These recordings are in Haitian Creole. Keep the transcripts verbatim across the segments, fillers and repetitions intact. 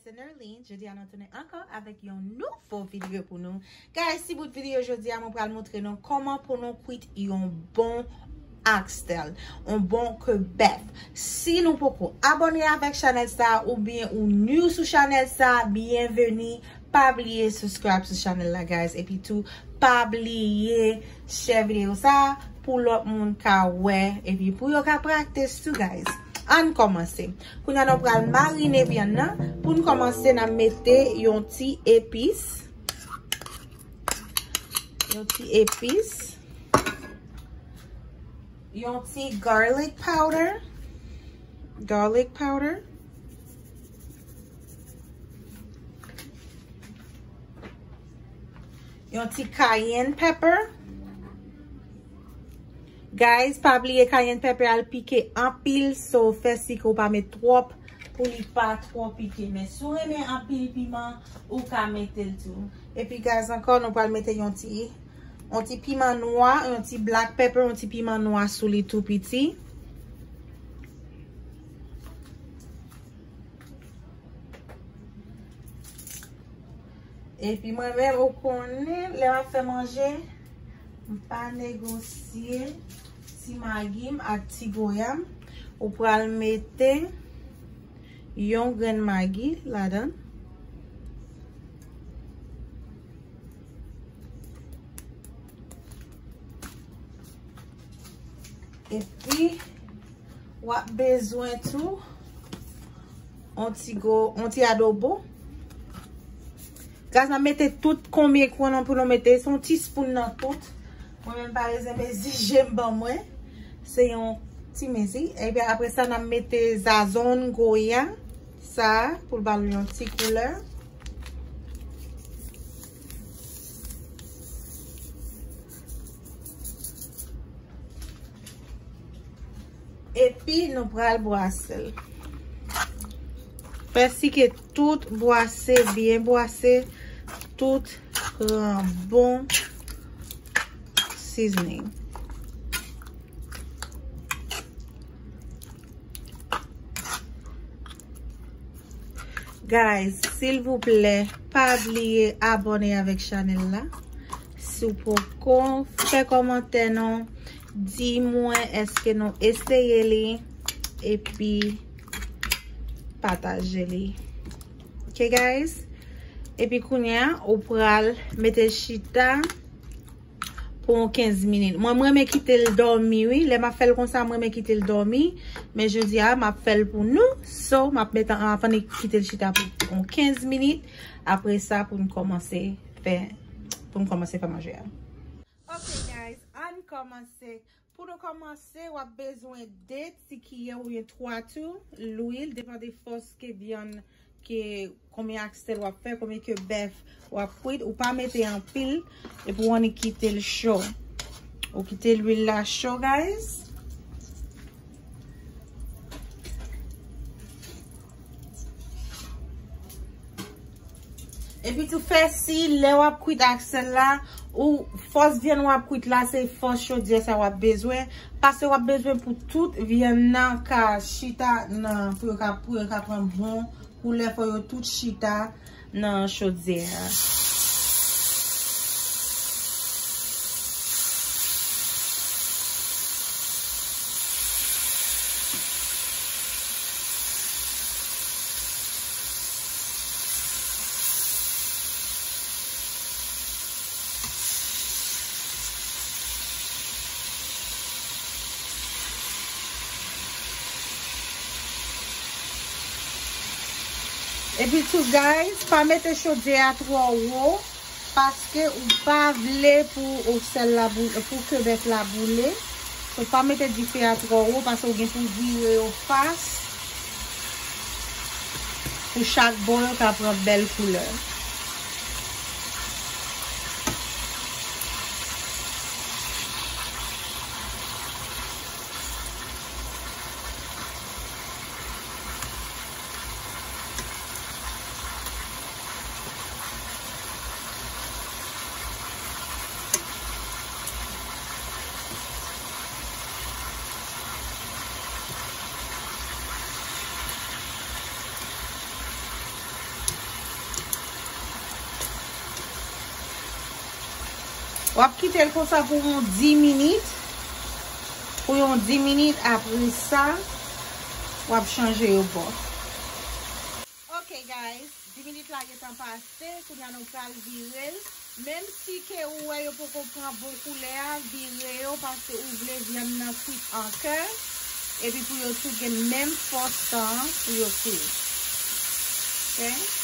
Se Nerline, jodi a nou tounen ankò avèk yon nouvo videyo pou nou. Guys, ti bout videyo jodi a, mwen pral montre nou kòman pou nou kwit yon bon oxtail, yon bon ke bèf. Si nou poko abòne avèk chanèl sa oubyen ou new sou chanèl sa, byenveni. Pa bliye subscribe sou chanèl la, guys. Epi tou, pa bliye share videyo sa pou lòt moun ka wè. Epi pou yo ka practice tou, guys. Ann kòmanse. Kounye a nou pral marine vyann nan. Pou n kòmanse, n ap mete yon ti epis. Yon ti epis. Yon ti garlic powder. Garlic powder. Yon ti cayenne pepper. Guys, pa bliye cayenne pepper al pike anpil, so fè si ke w pa met twòp pou li pa twò pike. Men si w renmen anpil piman, ou ka mete l tou. Epi guys, ankò nou pral mete yon ti, yon ti piman nwa, yon ti black pepper, yon ti piman nwa sou li tou piti. Epi mwen menm, ou konnen, lè m ap fè manje, m pa negosye ti magi m ak ti goya m. Ou pral mete yon grenn magi ladan l. Epi, w ap bezwen tou yon ti go, yon ti adobo. Guys, n ap mete tout konbyen ke nou, pou nou mete, se yon ti spoon nan tout. Mwen menm pa bezwen mezi je m ban mwen. Se yon ti mezi. Epi apre sa, n ap mete zazonn goya sa pou l ba l yon ti koulè. Epi nou pral bwase l. Fè si ke tout bwase, byen bwase, tout pran bon seasoning. Guys, silvouplè, pa bliye abòne avèk chanèl la. Si w poko, fè kòmantè nou, di mwen èske nou eseye li, epi pataje li. Ok, guys? Epi kounye a, ou pral mete l chita pou yon kenz minit. Mwen, mwen renmen kite l dòmi, wi. Lè m ap fè l konsa, mwen renmen kite l dòmi. Men jodi a, m ap fè l pou nou. So, m ap mete an, anvan n kite l chita pou yon kenz minit. Apre sa, pou n kòmanse fè, pou n kòmanse fè manje a. Ok, guys, ann kòmanse. Pou nou kòmanse, w ap bezwen de ti kiyè oubyen twa tou lwil, depann de fòs ke vyann, ke konbyen oxtail w ap fè, konbyen ke bèf w ap kwit. Ou pa mete anpil, epi w annik kite l cho. Ou kite lwil la cho, guys. Epi tou fè si lè w ap kwit oxtail la, ou fòs vyann w ap kwit la, se fòs chodyè sa w ap bezwen, paske w ap bezwen pou tout vyann nan ka chita nan, pou yo ka, pou yo ka pran bon koulè, fò yo tout chita nan chodyè a. Epi tou, guys, pa mete chodyè a twò wo, paske ou pa vle pou oxtail la bou-, pou ke bèf la boule. So, pa mete dife a twò wo, paske ou gen pou vire yo fas. Pou chak bò yo ka pran bèl koulè. W ap kite l konsa pou yon dis minit. Pou yon dis minit, apre sa, w ap chanje yo bò. Ok, guys, dis minit la gentan pase, kounye a nou pral vire l. Menm si ke ou wè yo poko pran bon koulè a, vire yo, paske ou vle vyann nan kwit ankè. Epi pou yo tout gen menm fòs tan an pou yo kwit. Ok?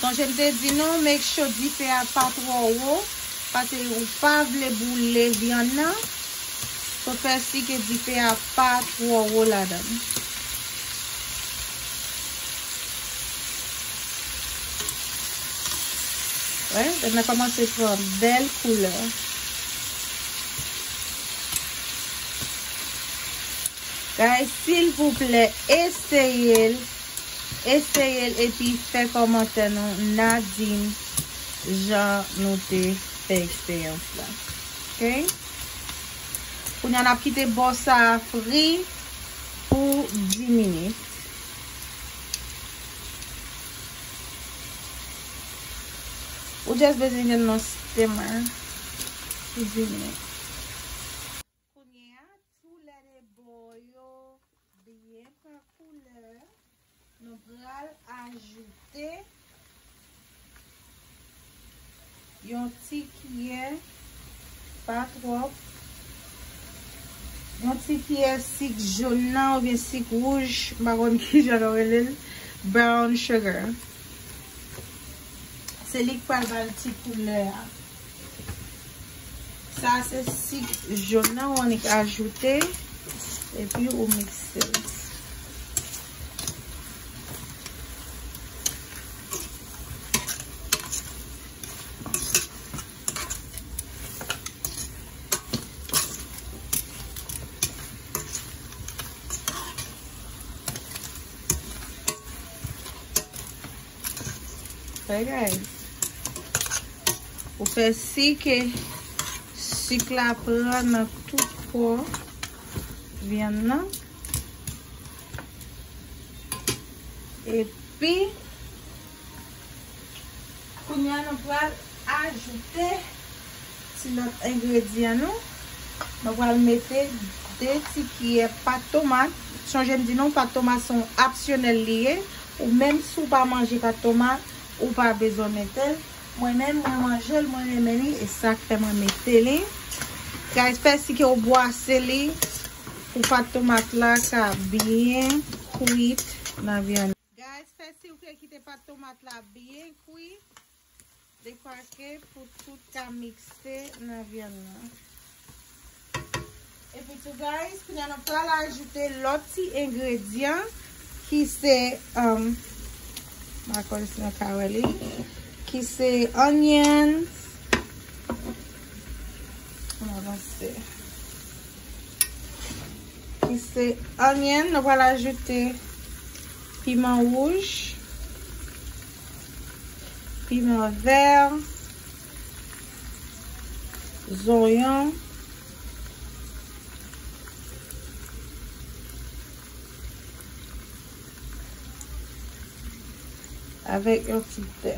Sonje m te di nou, make sure dife a pa twò wo, paske ou pa vle boule vyann nan. So, fè si ke dife a pa twò wo ladan l. Wè, vyann nan kòmanse pran bèl koulè. Guys, silvouplè, eseye l. Eseye l epi fè kòmantè nou, n a di m jan nou te fè eksperyans la. Ok? Kounye a n ap kite bò sa a fri pou dis minit. Ou just bezwen gen nan steamer pou dis minit. Kounye a, tou lè de bò yo byen pran koulè. Nou pral ajoute yon ti kiyè, pa twòp, yon ti kiyè sik jòn nan oubyen sik wouj, m pa konn kijan yo rele l, brown sugar. Se li k pral ba l ti koulè a. Sa se sik jòn nan ou annik ajoute epi ou mikse l. Bagay. Ou fè si ke sik la pran nan tout kò vyann nan. Epi, kounye a nou pral ajoute ti lòt engredyan nou. Nou pral mete de ti kiyè pat tomat. Sonje m di nou, pat tomat se yon opsyonèl li ye. Ou menm si w pa manje pat tomat, ou pa bezwen mete l. Mwen menm, mwen manje l, mwen renmen li, e sa k fè mwen mete li. Guys, fè si ke w bwase li pou pat tomat la ka byen kwit nan vyann. Guys, fè si w ke kite pat tomat la byen kwit. Dekwa ke pou tout ka mikse nan vyann nan. Epi tou, guys, kounye a nou pral ajoute lòt ti engredyan ki se, um, m pa konn si nou ka wè li, ki se onions. Ann avanse. Ki se onion, nou pral ajoute piman wouj, piman vè, zonyon, avèk yon ti tè.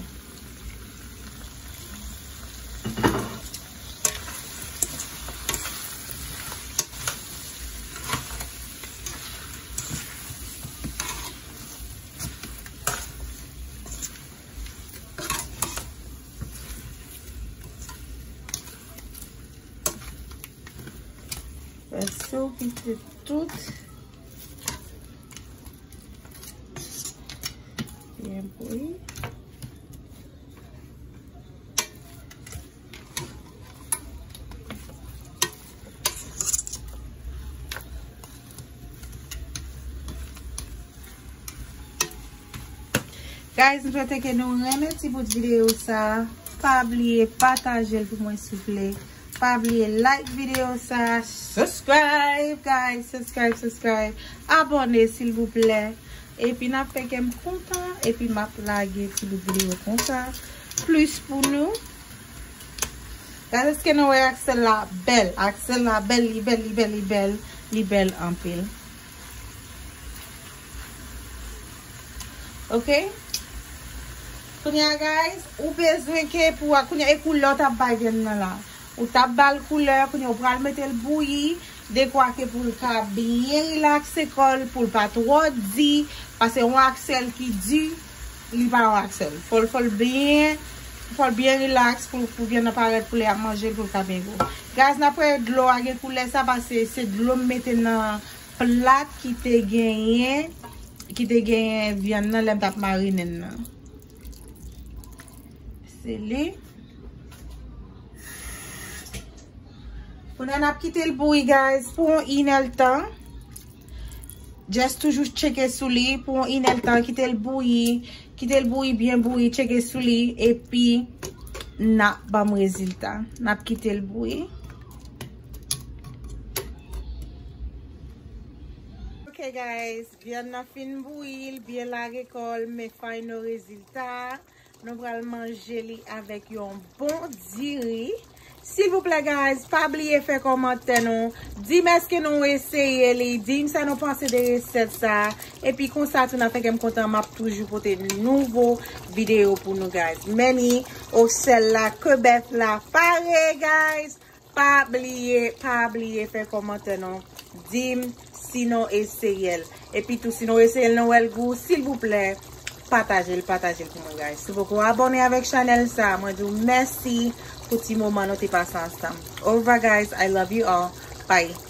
Fè si w kite tout byen bouyi. Guys, m swete ke nou renmen ti bout videyo sa. Pa bliye pataje l pou mwen, souple. Pa bliye like videyo sa. Subscribe, guys. Subscribe, subscribe. Abòne, silvouplè. Epi n ap fè kè m kontan. Epi m ap lage ti bout videyo konsa. Plis pou nou. Guys, èske nou wè aksèl la bèl? Aksèl la bèl, li bèl, li bèl, li bèl, li bèl anpil. Ok? Kounye a, guys, ou bezwen ke pou, kounye a, e koulè w t ap bay vyann nan la. Ou t ap ba l koulè, kounye a, ou pral mete l bouyi, dekwa ke pou l ka byen rilakse kò l, pou l pa twò di, paske yon aksèl ki di, li pa yon aksèl. Fò l, fò l byen, fò l byen rilaks pou, pou vyann nan parèt, pou lè y ap manje l, pou l ka byen gou. Guys, n ap wè dlo a gen koulè sa, paske se dlo m mete nan plat ki te genyen, ki te genyen vyann nan lè m t ap marine l nan. Se li. Kounye a n ap kite l bouyi, guys, pou yon inèdtan. Just toujou tcheke sou li pou yon inèdtan, kite l bouyi, kite l bouyi, byen bouyi, tcheke sou li, epi n ap ban m rezilta. N ap kite l bouyi. Ok, guys, vyann nan fin bouyi, l byen lage kò l, men final rezilta. Nou pral manje li avèk yon bon diri. Silvouplè, guys, pa bliye fè kòmantè nou. Di m èske nou eseye li. Di m sa nou panse de resèt sa. Epi konsa tou, n ap fè kè m kontan, m ap toujou pote nouvo videyo pou nou, guys. Men ni, o sèl la, ke bèf la pare, guys. Pa bliye, pa bliye fè kòmantè non. Di m si nou eseye l. Epi tou, si nou eseye l, nou wè l gou, silvouplè, pataje l, pataje l pou mwen, guys. Si w poko abòne avèk chanèl sa, mwen di w mèsi pou ti moman nou te pase ansanm. Au revoir, guys. I love you all. Bye.